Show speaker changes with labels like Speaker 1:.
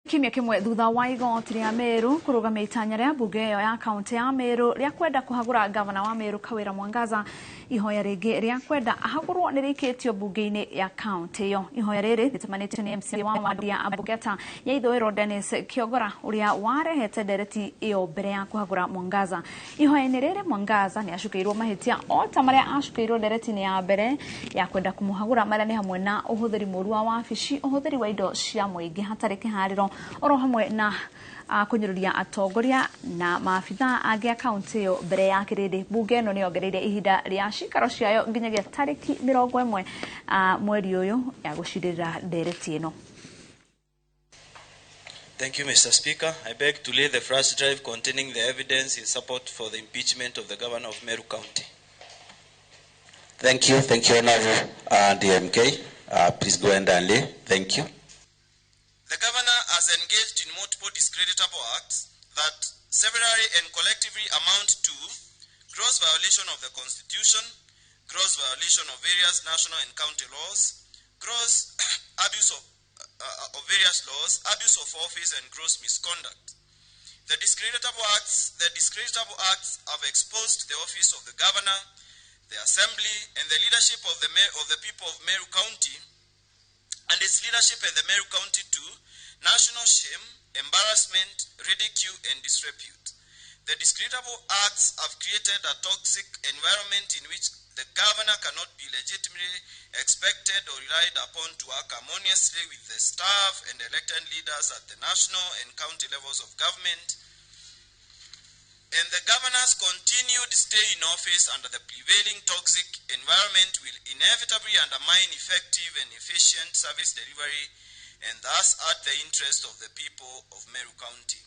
Speaker 1: Kiumia kĩmwe thutha wa igoti rĩa Meru kũrũgamia itanya rĩa mbunge ĩyo ya kaunti ya Meru rĩa kwenda kũhagũra gavana wa Meru Kawira Mwangaza, ihoya rĩngĩ rĩa kwenda ahagũrwo nĩ rĩikĩtio mbunge-inĩ ya kaunti ĩyo. Ihoya rĩrĩ rĩtamanĩtio nĩ MCA wa wadi ya Abogeta ya ithũĩro Dennis Kiogora ũrĩa warehete ndereti ĩyo mbere ya kũhagũra Mwangaza. Ihoya-inĩ rĩrĩ Mwangaza nĩ acukĩirwo mahĩtia o ta marĩa acukĩirwo ndereti-inĩ ya mbere ya kwenda kũmũhagũra, marĩa nĩ hamwe na ũhũthĩri mũũru wa wabici, ũhũthĩri wa indo cia mũingĩ hatarĩ kĩharĩro, oro hamwe na kũnyũrũria atongoria na maabithaa angĩ a kaunti ĩyo mbere ya kĩrĩndĩ. Mbunge ĩno nĩ yongereire ihinda rĩa cikaro ciayo nginyagia tarĩki 11 mweri ũyũ ya gũcirĩra ndereti ĩno.
Speaker 2: Thank you, Mr. Speaker. I beg to lay the flash drive containing the evidence in support for the impeachment of the governor of Meru County.
Speaker 3: Thank you. Thank you, Honorable DMK. Please go and lay. Thank you.
Speaker 2: The governor has engaged in multiple discreditable acts that severally and collectively amount to gross violation of the Constitution, gross violation of various national and county laws, gross abuse of various laws, abuse of office, and gross misconduct. The discreditable acts have exposed the office of the governor, the assembly, and the leadership of the people of Meru County, and its leadership in the Meru County to national shame, embarrassment, ridicule, and disrepute. The discreditable acts have created a toxic environment in which the governor cannot be legitimately expected or relied upon to work harmoniously with the staff and elected leaders at the national and county levels of government. And the governor's continued stay in office under the prevailing toxic environment will inevitably undermine effective and efficient service delivery and thus hurt the interest of the people of Meru County.